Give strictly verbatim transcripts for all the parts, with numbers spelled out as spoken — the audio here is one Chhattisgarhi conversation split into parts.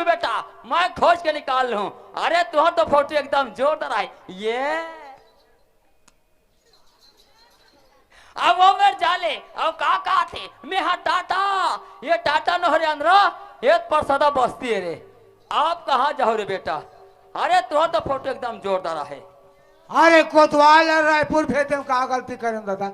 बेटा, मैं खोज के निकाल लूं। अरे, तुहर तो फोटो एकदम जोरदार आय। ये अब वो मेर जाले, अब का कहाथे? मैं हा टाटा, ये टाटा नोहरे अंदरा, ये परसदा बस्ती हे रे। आप कहाँ जाहू रे बेटा? अरे, तुहर तो फोटो एकदम जोरदार आहे। अरे, कोतवाल ला रायपुर भेज देम, का गलती करेम दादा?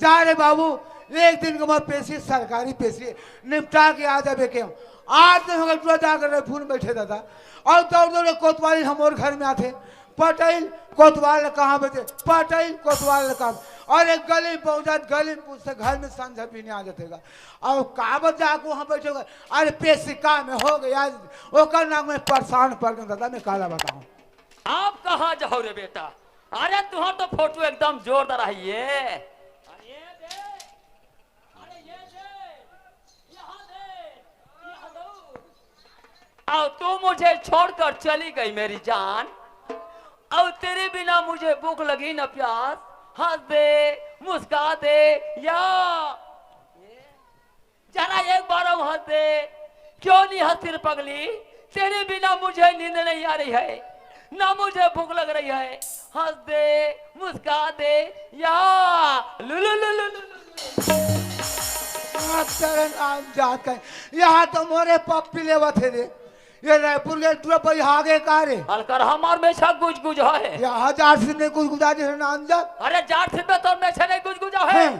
जा रे बाबू, एक दिन के मोर पेशी, सरकारी पेशी, निपटा के आ जाबे के। आज दिन हो गए, टूरा जाकर रायपुर में बैठे दादा, और दौड़ दौड़ के कोतवाली हमर घर में आथे। पटेल कोतवाल ला कहाँ भेजे, पटेल कोतवाल ला कहाँ? और एक गली पहुंचत, गली में पूछते, घर में संझा भी नहीं आ जातेगा। और का बजा के वहाँ बैठेगा? अरे, पेशी का में हो गया, ओकर नाम में परेशान पड़ गए दादा, मैं काला बताऊं। आप कहाँ जाहू रे बेटा? अरे, तुहर तो फोटो एकदम जोरदार है ये। अरे ये दे, अरे ये दे, यहाँ दे, यहाँ दो। अब तू मुझे छोड़कर चली गई मेरी जान, अब तेरे बिना मुझे भूख लगी न प्यास। हंस दे, मुस्का दे, या जरा एक बार और हंस दे। क्यों नहीं हंसती रे पगली? तेरे बिना मुझे नींद नहीं आ रही है, ना मुझे भूख लग रही है। हंस दे, मुस्का दे, या लुलु लुलु लुलु। हाँ, तेरे नाम जात है। यहाँ तो मोरे पप्पी लेवत है रे। ये रायपुर के टूरा भाई हागे का रे? अलकर हमार मेछा गुजगुज है। यहाँ जाट सिंह ने गुजगुजा दे नाम जात। अरे जाट सिंह में तो मेछा नहीं गुजगुजा है। हाँ।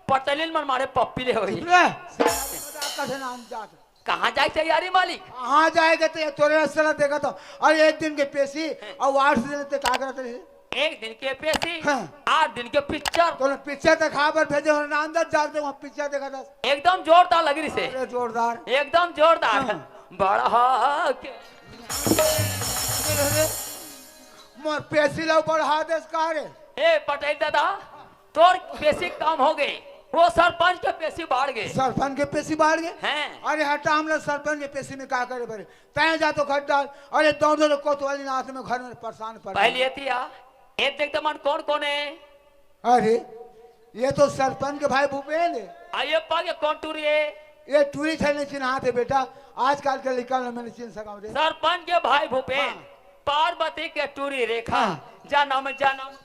पटेलिन मन मारे पप्पी ले होई। चुप रह। कथे नाम जात। कहाँ जाए तैयारी मालिक? कहाँ जाएगा तो ये तोरे रास्ते ना देखा तो। अरे एक दिन के पेशी और आठ दिन ते का करत रहे? एक दिन के पेशी, हाँ। आठ दिन के पिक्चर। तो पिक्चर दिखा बर भेजे हो नाम जात, जाते वहाँ पिक्चर देखा था। एकदम जोरदार लग रही से। अरे जोरदार। एकदम जोरदार। हाँ। बढ़ा के। अरे, मोर पेशी ला बढ़ा देस का रे? ए पटेल दादा, तोर पेशी कम हो गए, वो सरपंच के पेशी बाढ़ गए। सरपंच के पेशी बाढ़ गए? हैं। अरे हटा, हम लोग सरपंच के पेशी में का करे बरे? तय जा तो घर डाल। अरे दौड़ दौड़ कोतवाली नाथ में घर में परेशान पड़ पहले गए। ये थी आ, ये देख तो मन कौन कौन है? अरे, ये तो सरपंच के भाई भूपेन है। आ ये पा के कौन टूरी है? ये टूरी थे नहीं चिन्हात है बेटा, आजकल के लड़का में नहीं चिन्ह सका रे। सरपंच के भाई भूपेन, हाँ। पार्वती के टूरी रेखा, हाँ। जन्म जन्म।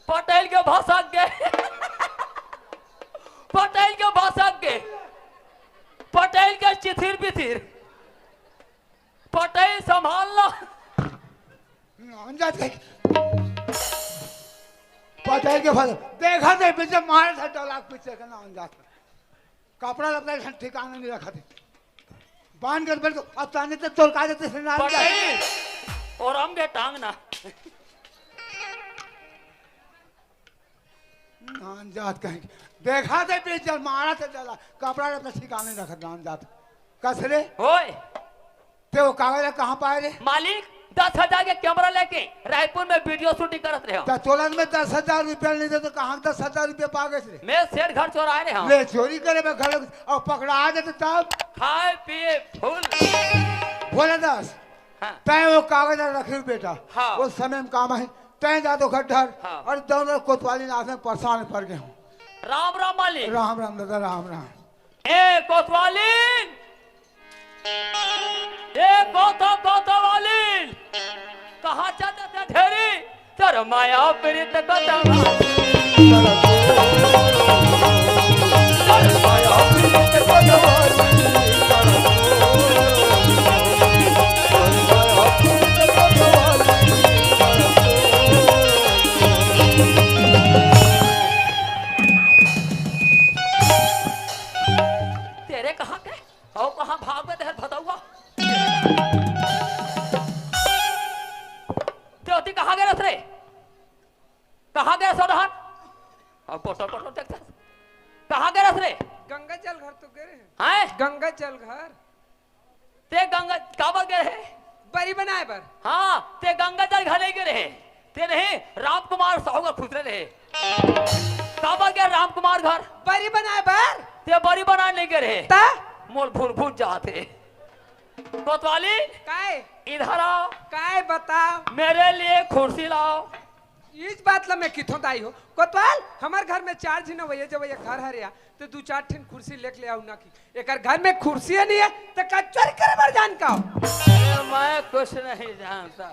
पटेल के भसक गे। पटेल के भसक गे। पटेल के चिथिर बिथिर। पटेल संभाल ला। नाम जात है। पटेल के भसक। देखा थे पीछे मारे था डलाक पीछे का नाम जात। कपड़ा लत्ता के ठिकाना नहीं रखा थे। बांध कर बैठ, अब ताने तो तोर का देते से नाम जात। पटेल। और हम के टांग ना। नान जात कहेंगे। देखा थे बीच जल मारा थे जला, कपड़ा अपना ठिकाने रखत नान जात। कसरे? ओए। ते वो कागज कहाँ पाए रे? मालिक, दस हजार के कैमरा लेके रायपुर में वीडियो शूटिंग करत रहे हो। त तोलन में दस हजार रुपया नहीं दे तो कहाँ दस हजार रुपया पा गए रे? मैं सेठ घर चोराए रहे हूँ। ले चोरी करे मैं घर और पकड़ा आ जाते तब? खाए पिए फुल। भोला दास, हाँ। तय वो कागज रखे बेटा। हाँ। वो समय में काम है। तय जा तो घर ढर। हाँ। और दोनों कोतवाली नाथ में परेशान पड़ गए हूँ। राम राम मालिक। राम राम दादा, राम राम। ए कोतवालीन, ए कोतो कोतवालीन, कहाँ जाते थे ढेरी? तोर माया प्रीत कोतवालीन। तोर माया प्रीत कोतवालीन। तेरे कहाँ के? अउ कहाँ भाग में तेहर भतउआ? ते ओती कहाँ गे रस रे? कहाँ गे रस ओढ़न? अब पोटल पोटल देखथस। कहाँ गे रस रे? गंगा जल घर तो गे रहे। हैं? गंगा जल घर। ते गंगा काबर गे रहे? बरी बनाए बर। हाँ, ते गंगा जल घर नहीं गे रहे। ते नहीं, राम कुमार साहू का खुसरे रहे। काबर गया राम कुमार घर? बरी बनाए बर। ते बरी बनाए नहीं गए रहे। ता? मोर भुन भुन जात हे। कोतवाली, काय? इधर आओ। काय बताओ? मेरे लिए कुर्सी लाओ। इस बात ला मैं किथों दाई हो। कोतवाल, हमर घर में चार झिन अवैया जवैया घर हरे आ, तो दू चार ठिन कुर्सी लेके ले आऊ ना कि। एकर घर में कुर्सी नहीं है, तो का चोरी करे बर जान का? अरे, मैं कुछ नहीं जानता।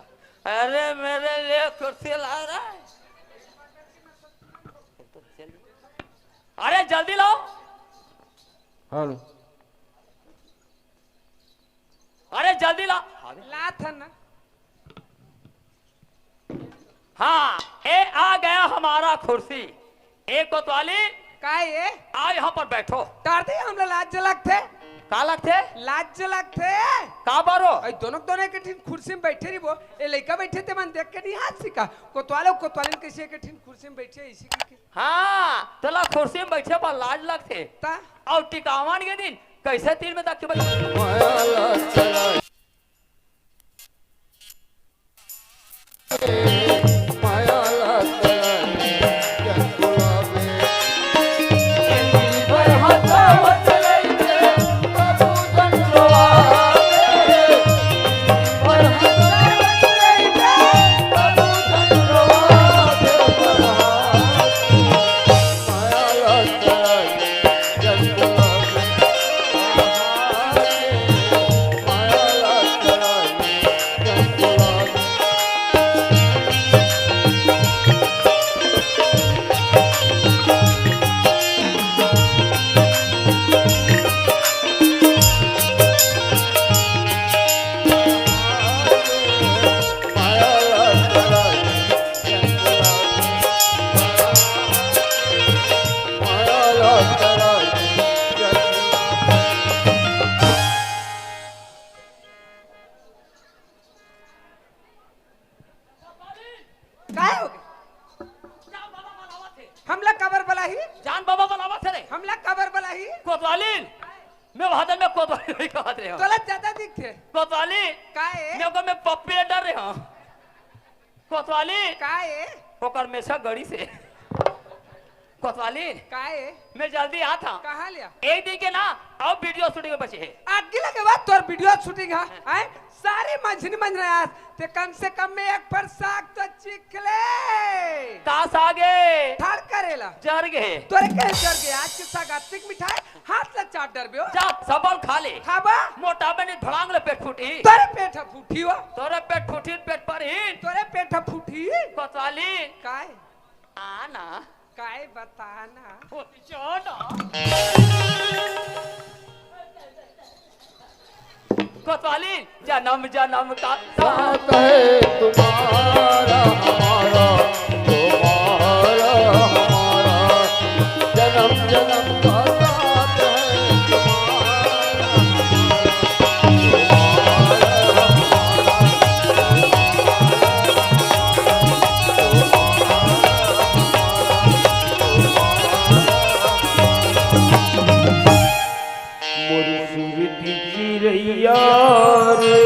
अरे, मेरे लिए कुर्सी ला रहा है? अरे, जल्दी लाओ। हेलो। अरे, जल्दी ला। लात हन ना। हाँ, ए आ गया हमारा कुर्सी। ए कोतवाली, काय ए? आओ यहाँ पर बैठो। टार दे, हमला लाज लगथे। का लगथे? लाज लगथे। का बारो? अई दोनों दोनों एक ठिन कुर्सी में बैठे रहिबो। ए लइका बैठे ते मन देख के नहीं हाथ सिका। कोतवाल अउ कोतवालिन कैसे एक ठिन कुर्सी में बैठे इसी की, की? हाँ, तोला कुर्सी में बैठे पर लाज लगथे। ता? अउ टिकावन के दिन कैसे तीर में तक के बैठे? माया ला चला। काय हो गे? हमला काबर बलाही? जान बाबा बलावत हे रे। हमला काबर बलाही? कोतवालिन, मैं वहां में कोतवाली नहीं कहत रहे हूँ। तोला ज्यादा दिखथे। कोतवाली, काय? मैं ओकर में पप्पी ले डर रहे हूँ। कोतवाली, काय? ओकर में से गड़ी से। कोतवाली, काय? मैं जल्दी आता। कहाँ लिया? एक दिन के ना, अब वीडियो शूटिंग में बचे है। आगे लगे बात तोर वीडियो शूटिंग है, हैं? सारी मंझनी मंझ रहा है। ते कम से कम में एक फर साग तो चिख ले। का सागे? ठाड़ करेला। जर गे। तोरे कहे जर गे? आज के साग अतिक मिठाई, हाथ ला चाट डरबे हो। जा, सबल खा ले। खाबा? मोटा बनी भड़ांग ले पेट फूटी। तोरे पेट ह फूटी हो। तोरे पेट फूटी, पेट पर ही। तोरे पेट ह फूटी। कोतवाली। काय? आना। काय बताना? ओ, जाना। कोतवाली, जन्म जन्म का साथ है तुम्हारा हमारा, तुम्हारा हमारा, जन्म जन्म का साथ है तुम्हारा हमारा। मोर सुरती चिरैया रे।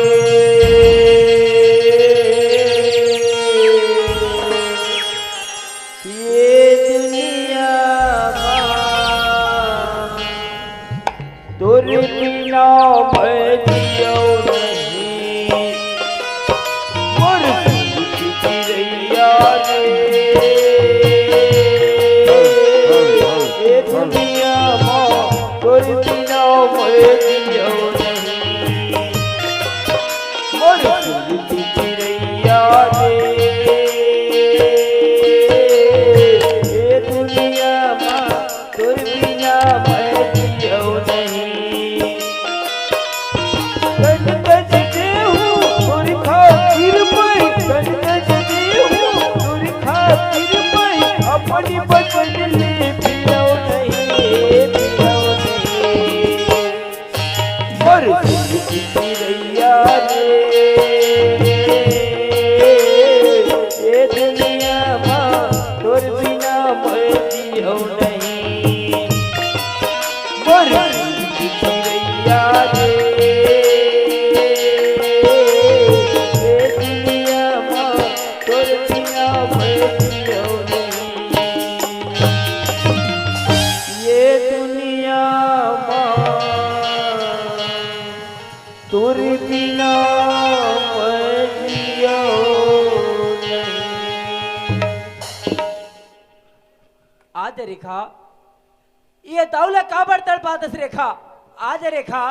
आजा रेखा, ये दाऊ ला काबर तड़पाथस रेखा? आजा रेखा,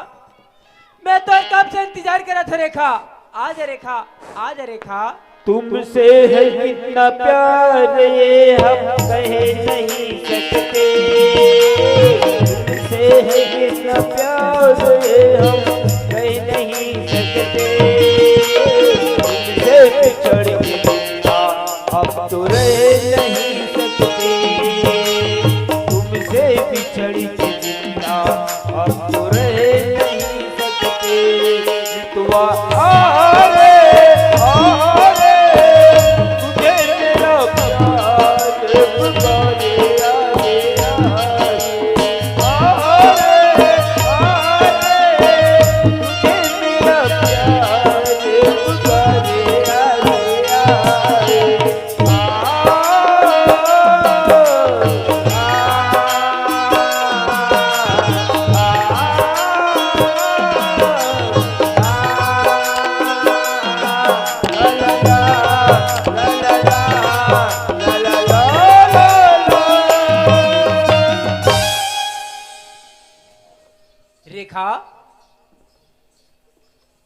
मैं तो कब से इंतजार करत हंव रेखा। आजा रेखा, आजा रेखा। तुमसे है कितना प्यार ये हम कह नहीं सकते, तुमसे है कितना प्यार ये हम कह नहीं सकते, तुमसे बिछड़ के जिंदा अब तो रह नहीं सकते, तुमसे बिछड़ के जिंदा अब तो रह नहीं सकते। मितवा आ रे, आ रे, तुझे मेरा प्यार पुकारे, आ रे, आ रे। आ रे, आ रे, तुझे मेरा प्यार पुकारे, आ रे, आ रे। रेखा,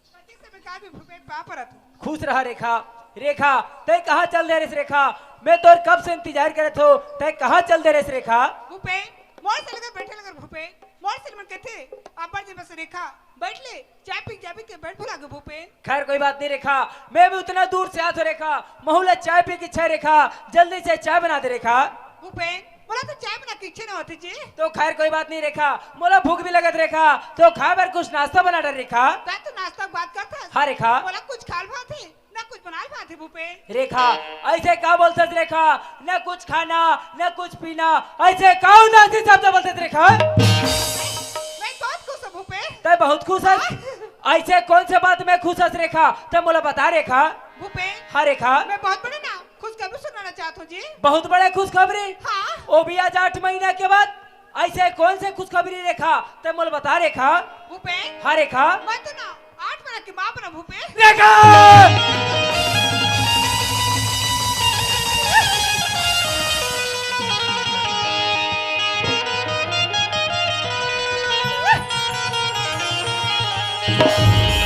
पति से बेकार भी भूपेन पा परत हूँ। खुश रहा रेखा। रेखा, तैं कहाँ चल दे रेस रेखा? मैं तोर कब से इंतजार करत हंव, तैं कहाँ चल दे रेस रेखा? भूपेन, मोर से लगे बैठे लगे भूपेन, मोर से मन कहते, अब्बड़ जी बस रेखा, बैठ ले, चाय पी के जाबे ते बैठ भुला गे भूपेन। खैर कोई बात नहीं रेखा, मैं भी उतना दूर से आत हंव रेखा, महू ला चाय पी के इच्छा हे रेखा, जल्दी से चाय बना दे रेखा। भूपेन, मोला तो चाय बना के इच्छा न होती जी। तो खैर कोई बात नहीं रेखा, मोला भूख भी लगत रेखा, तो खाए बर कुछ नाश्ता बना डर रेखा। तैं तो नाश्ता के बात करथस। हाँ रेखा। मोला कुछ खाल भात हे, ना कुछ बनाल भात हे भूपेन। रेखा, ऐसे का बोलथस रेखा? ना कुछ खाना, ना कुछ पीना, ऐसे का उदासी शब्द बोलथस रेखा? मैं बहुत खुश हूँ भूपेन। तैं बहुत खुश हस? हाँ। ऐसे कौन से बात में खुश हस रेखा? तैं मोला बता रेखा। भूपेन। हाँ रेखा। मैं बहुत बड़े ना खुशखबरी सुनाना चाहत हूँ जी। बहुत बड़े खुशखबरी? हाँ। वो भी आज आठ महीना के बाद। ऐसे कौन से खुशखबरी रेखा? तैं मोला बता रेखा। भूपेन। हाँ रेखा। मैं तो ना आठ महीना की माँ बना भूपेन। रेखा।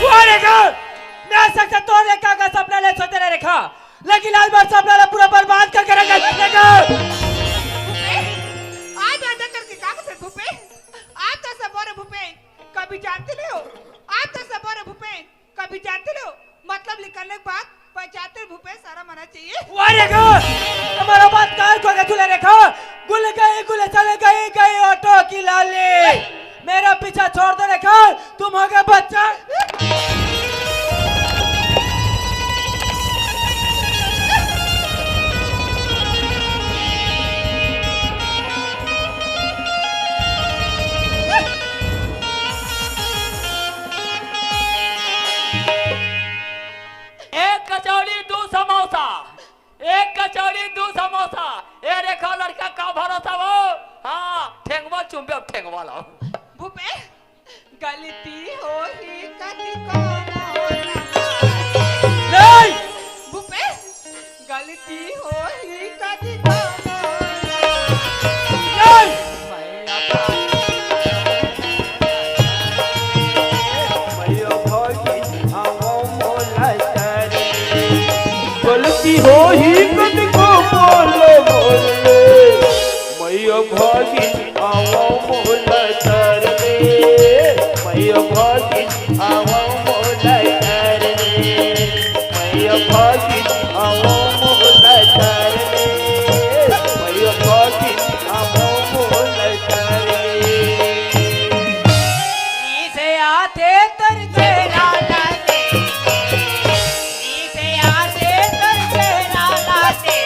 वाह रेखा, मैं आज तक से तोर रेखा का सपना नइ सोचे रेहे रेखा, लेकिन आज मोर सपना ला पूरा बर्बाद करके रख दे रेखा। भूपेन, आज ऐसा करके का करते भूपेन? आज तो सब बोले भूपेन, कभी जानते नहीं हो, आज तो सब बोले भूपेन, कभी जानते नहीं हो, मतलब निकलने के बाद पंचायत में भूपेन सारा मना चाहिए। वाह रेखा, तुम्हारा बात काल को के तुले रेखा, गुल गई गुल चल गई गई ऑटो की लाली। मेरा पीछा छोड़ दो रेखा, तुम हो गए बच्चा। एक कचौड़ी, दू समोसा। एक कचौड़ी, दू समोसा। ए रेखा, लड़का का भरोसा वो? हाँ, ठेंगवा चुम्बे, अब ठेंगवा लाओ। भूपे, गलती होही कति कोनो नहीं। भूपे, गलती होही कति कोनो नहीं। गलती होही कति कोनो बोल बोल। मैया भागी आवव मोला तर ले, मैया भागी आवव मोला तर ले, मैया भागी आवव मोला तर ले, मैया भागी आवव मोला तर ले। इसे आते तर चेहरा ला दे, इसे आते तर चेहरा ला दे।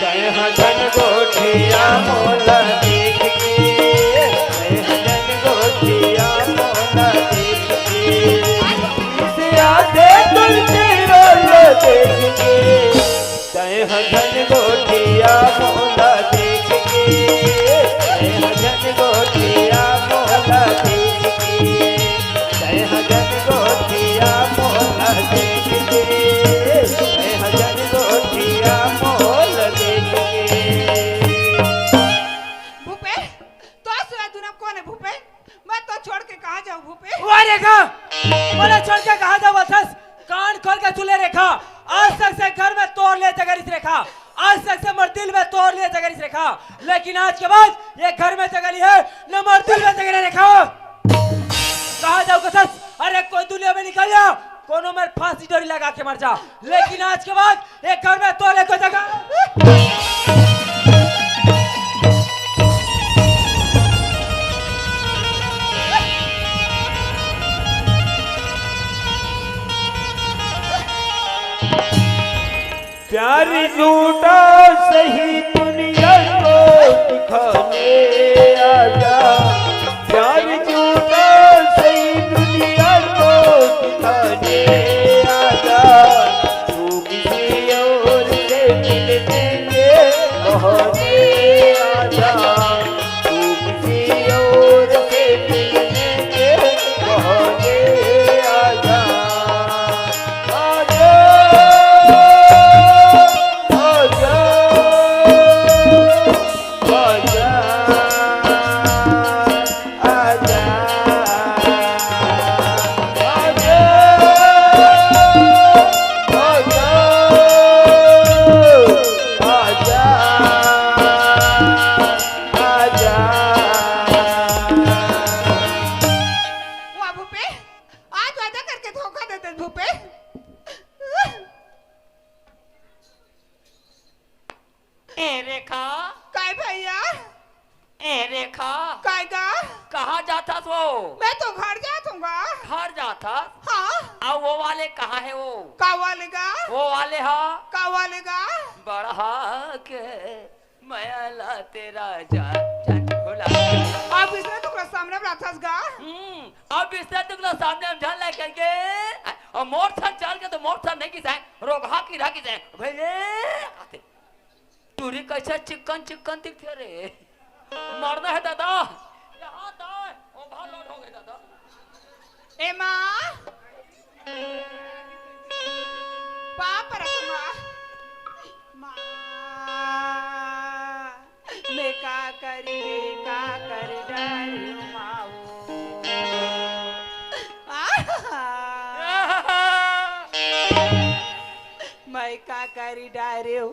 तैं ह धन गोठिया मोला देख के, तैं ह धन गोठिया मोला देख के। इसे आते तर चेहरा ला देख के। तैं ह धन गोठिया मोला देख के, तैं ह धन गोठिया मोला देख के, तैं ह धन गोठिया मोला देख के, तैं ह धन गोठिया मोला देख के। तक से घर में तोर ले जगह रिहिस रेखा, आज तक से मोर दिल में तोर ले जगह रिहिस रेखा, लेकिन आज के बाद ये घर में जगह नइ हे, न मोर दिल में जगह नइ रेखा। कहाँ जाहूँ कथस? अरे कोई दुनिया में निकल जा, कोनो मेर फांसी डोरी लगा के मर जा, लेकिन आज के बाद ये घर में तोर ले कोई जगह प्यार झूठा सही दुनिया को दिखाने आजा, प्यार झूठा सही दुनिया को दिखाने आजा, तू किसी और से मिलने के बहाने आजा, तू किसी और से मिलने के बहाने आजा। आजा, आजा, आजा, आजा, आजा, आजा, आजा, आजा। वाह भूपे, आज वादा करके धोखा दे दे भूपे। ए रेखा। काय भैया? ए रेखा। काय गा? कहाँ जाथस वो? मैं तो घर जात हूँ गा। घर जाथस? हाँ। अउ वो वाले कहाँ हे वो? का वाले गा? वो वाले हा? का वाले गा? बड़हा के मया ला तेरा जान, जान भुला। अब इसने तुकरा सामने में राथस गा। हम्म, अब इसने तुकरा सामने में झन ला करके, अउ मोर थन चल के तो मोर थन नहीं किसाए, रोगहा की रह किसाए। भैले, आते। टूरी कैसे चिकन चिकन दिखथे रे? मरना हे दादा। यहाँ दाए, overload हो गे दादा। ए माँ, पाप रख माँ। माँ, मैं का करी, मैं का करी डारी माँ वो। आहा। मैं का करी डारेव।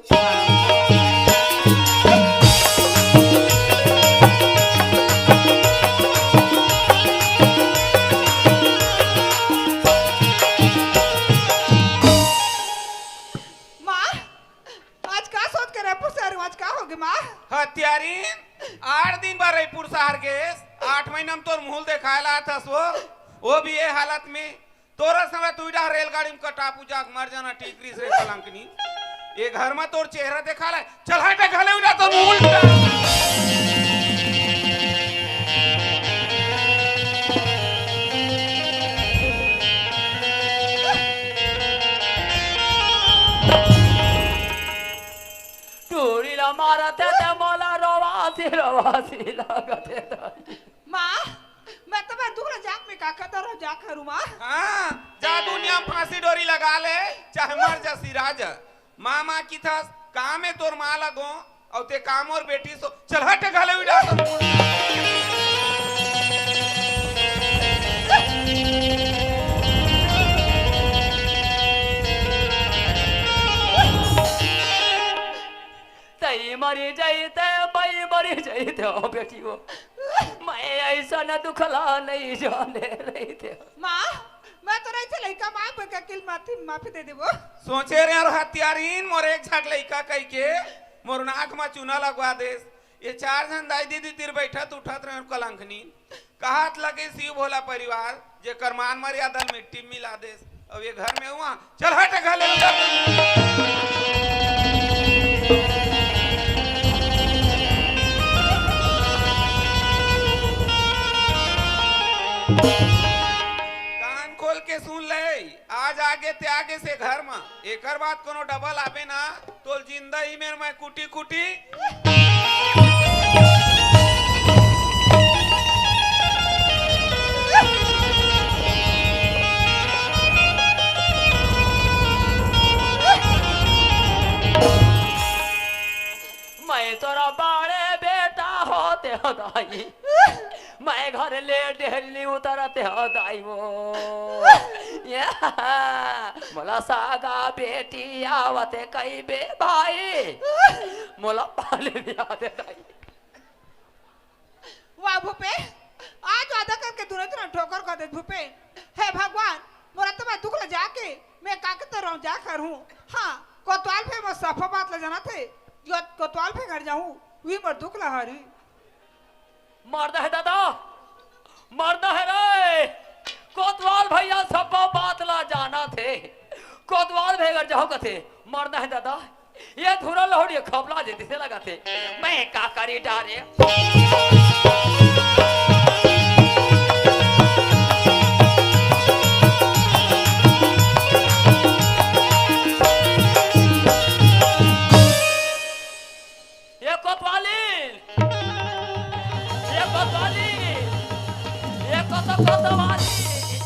माँ, आज का सोच के रहे पुसर, आज का होगे माँ? हत्यारिन, आठ दिन बर रइपुर सहर गेस, आठ महीना में तोर मुहूं ल देखाय ला आथस वो, वो भी ये हालत में। तोरा समय तू इडा रेलगाड़ी में कटापू जाके मर जाना ठीक रिहिस रे कलंकनी। ये घर में तोर चेहरा देखा ले, चल हट घले उडा तो मुंह उल्टा। टूरी ला मारत हे ते मोला रोवासी रोवासी लागत हे। माँ, मैं तो मैं दूर जाक में का खतर हो जा करूँ माँ। हाँ, जा दुनिया में फांसी डोरी लगा ले, चाहे मर जा सिराज। माँ माँ किथस, काम हे तोर माँ लगो, अउ ते काम और बेटी सो, चल हट घले उड़ा तो। तई मरी जाई ते, बई मरी जाई ते, ओ बेटी वो। मैं ऐसा न दुखला नहीं जाने रही थे। माँ, मैं तो रही थे लइका माँ, बका किल माफी, माफी दे देबो। सोचे रे अउ हत्यारिन, मोर एक झट लइका कहिके, मोर नाक मा चूना लगवा देस। ये चार झन दाई दीदी तीर बैठत उठत रहे कलंकनी। कहत लगे शिव भोला परिवार, जेकर मान मर्यादा ल मिट्टी में मिला देस। अब ये घर में हुआ, चल हट घले उधर। कान खोल के सुन ले, आज आगे ते आगे से घर मा, एकर बाद कोनो डबल आबे ना, तोल जिंदा ही मेर मैं कुटी कुटी। मैं तोरा बाड़े बेटा होते दाई, मैं घर ले डेहरी उतरत हो दाई वो। या, मोला सागा बेटी आवत कई बे भाई, मोला पाले भी आते दाई। वाह भूपे, आज वादा करके दूनों दूनों ठोकर कर दे भूपे। हे भगवान, मोर अतमा दुख ल जाके मैं का के तो रहूं जा कर हूं। हां, कोतवाल भे मोर सफा बात ल जानथे। यो कोतवाल भे घर जाहूं, वी मोर दुख ल हरी। मरना हे दादा, मरना हे रे। कोतवाल भइया सफा बात ल जानथे। कोतवाल भे घर जाहूं कथे, मरना हे दादा। ये धुरा लहुड़िया खबला दे दिसे लगथे। मैं का करी डारे। ये कोतवालीन, ये कोतवालीन, ये कोत-, कोतवालीन।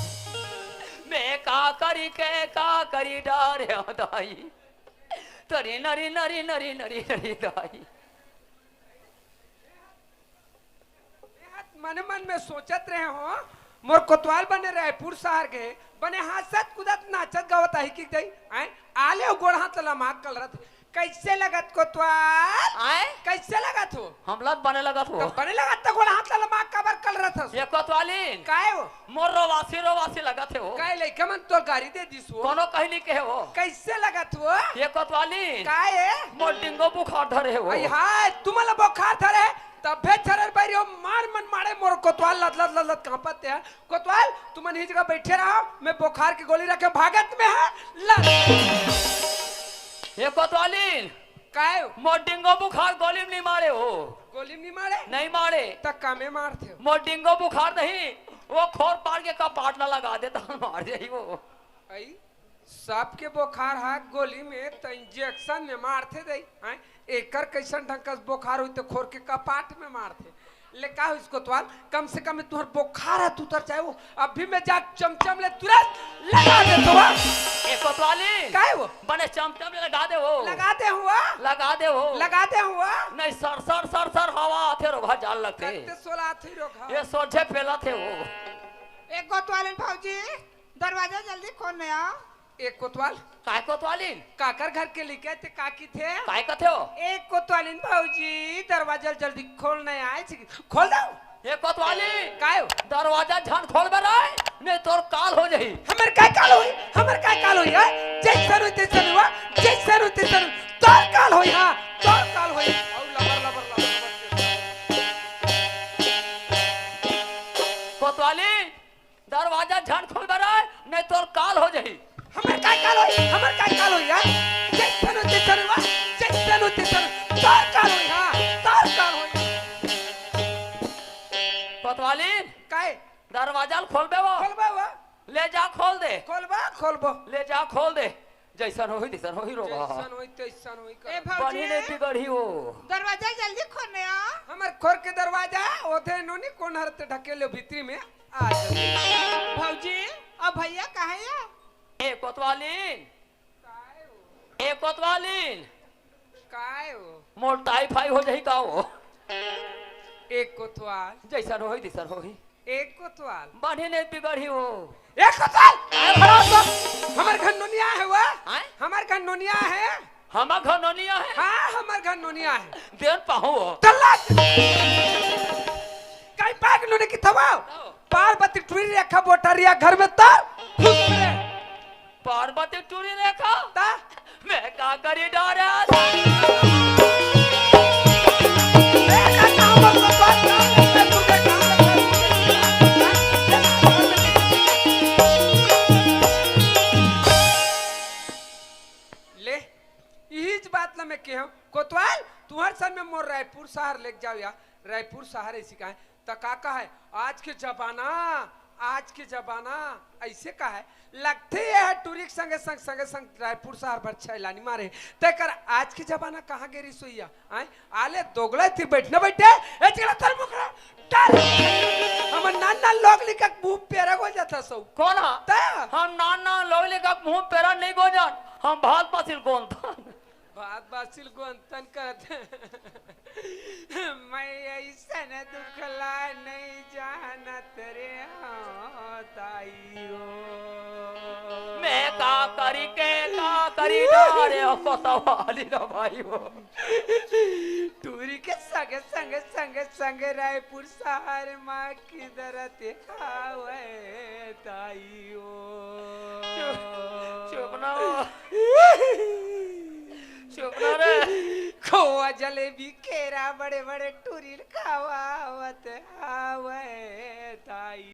मैं का करी के का करी डारे दाई। तरी नरी नरी नरी नरी नरी दाई। मने मन में सोचत रहे हो, मोर कोतवाल बने रायपुर शहर के, बने हंसत कूदत नाचत गावत आही कि दई, आए, आले हो गोड़ हाथ लमाक कलरत। कैसे लगत कोतवाल? आए? कैसे लगत हो? हमला बने लगत हो। तो बने लगत तो गोड़ हाथ लमाक काबर कलरत हस? ये कोतवालीन। काय हो? मोर रोवासी रोवासी लगत हे वो। काय लइका मन तोर गारी दे दिस वो? कोनो कहीं नहीं कहे वो। कैसे लगत वो? ये कोतवालीन। काय हे? मोर डेंगू बुखार धरे हे वो। आई हाय, तुमला बुखार धरे? तभे छरर बैरी हो, मार मन मारे मोर कोतवाल लत लत लत लत कांपत हे। कोतवाल, तुमन ही जगह बैठे रहो, मैं बुखार की गोली रखे भागत में है। लत। ये कोतवालीन। काय हो? मोर डेंगू बुखार गोली में नहीं मारे हो। गोली में नहीं मारे? नहीं मारे। त कामे मारथे हो? मोर डेंगू बुखार नहीं, वो खोर पाड़ के कपाट ला लगा देता, मार जाई वो। आई, सबके बुखार हा गोली में, त इंजेक्शन में मारथे दई। हैं? एकर कैसन ढंग का बुखार होई त खोर के कपाट में मारथे। ले का होइस कोतवाल, कम से कम तुहर बोखार ह, तू उतर जाए वो। अभी मैं जा चमचम ले तुरंत लगा दे तो। ए कोतवालीन। काय वो? बने चमचम ले लगा दे वो। लगा दे हुआ। लगा दे वो। लगा दे हुआ। नहीं, सर सर सर सर हवा आथे रोघा जान लगथे। कत्ते सोला आथे रोघा। ये सोझे फैलथे वो। ए कोतवालीन भौजी, दरवाजा जल्दी खोल नया। ए कोतवाल। काय कोतवालीन? काकर घर के लइका ते का किथे? काय कथे हो? ए कोतवालीन भौजी, दरवाजा जल्दी खोल नया आए छी। खोल दो। ए कोतवालीन। काय हो? दरवाजा झन खोलबे रे, नहीं तोर काल हो जाही। हमर काय काल होई? हमर काय काल होई, हैं? जैसन होई तैसन हुआ, जैसन होई तैसन हुआ। तोर काल होई, हां, तोर काल होई। औ लबर, लबर, लबर, लबर। कोतवालीन, दरवाजा झन खोलबे रे, नहीं तोर काल हो जाही। हमर काय काल होई? हमर काय काल होई, यार? जैसन हो, तैसन हो, जैसन हो, तैसन हो। तोर काल होई, हां, तोर काल होई। कोतवालीन, काय? दरवाजा ल खोलबे वो। खोलबे वो। ले जा, खोल दे। खोलबा, खोलबो। ले जा, खोल दे। जैसन होही, तैसन होही रोगा। जैसन होई, तैसन होई का। ए, भौजी। बनी नहीं बिगड़ी वो। दरवाजा जल्दी खोल नया। हमर खोर के दरवाजा, ओथे नोनी कोन हर ते ढकेले भीतरी में। आ जा। भौजी, अब भैया कहाँ है? ए कोतवालीन, काय हो? ए कोतवालीन। काय हो? मोर टाइफाई हो जाही का हो? एक कोतवाल। जैसन होही, तैसन होही। एक कोतवाल। बाढ़े नहीं बिगड़ी हो। एक कोतवाल। आय। खड़ा हो तो। हमर घर नोनिया है वो। आय? हमर घर नोनिया है। हमर घर नोनिया है? हां, हमर घर नोनिया है। देन पाहू हो। तल्ला। कई पाग नोने की थवा। आओ। पार्वती टुरी रेखा बोटरिया घर में तर। खुश रहे। पार्वती टुरी रेखा? ता? मैं का करी डारे? ए, ना, ना, मत, मत, मत, ना, ना, ना, तू देख, ना, ना, ना, ले, इहीच बात ला मैं केहेंव, कोतवाल, तुहर सन में मोर रायपुर शहर लेके जाओ या, रायपुर शहर ऐसी कहा है, त का कहा है, आज के जमाना, आज के जमाना, ऐसे कहा है, लगथे ये है टूरी के संगे संग, संगे संग रायपुर शहर भर छैलानी मारे, तेकर आज के जमाना कहाँ गेरी सोइया, आय, आले दोगला थी बैठना बैठे, ए चिकला तर मुखरा, डर, हमर नान नान लोग लिखा मुंह पेरा हो जाता सो। कौन हा? त? हम नान नान लोग लिखा मुंह पेरा नहीं गोजन, हम भात पासिल कौन था? बात बात सिल गोंतन करत। मैं अइसन दुख ला नहीं जानत रे, हाँ, ताई हो। मैं का करी के का करी ना रे, ओ कोतवाली ना भाई हो। टूरी के संग, संग, संग, संग रायपुर शहर मा किधर ते हावय ताई हो। चुप, चुप ना हो। चुप ना रे। खोवा जलेबी केरा बड़े बड़े टूरी ल खावावत हावय ताई।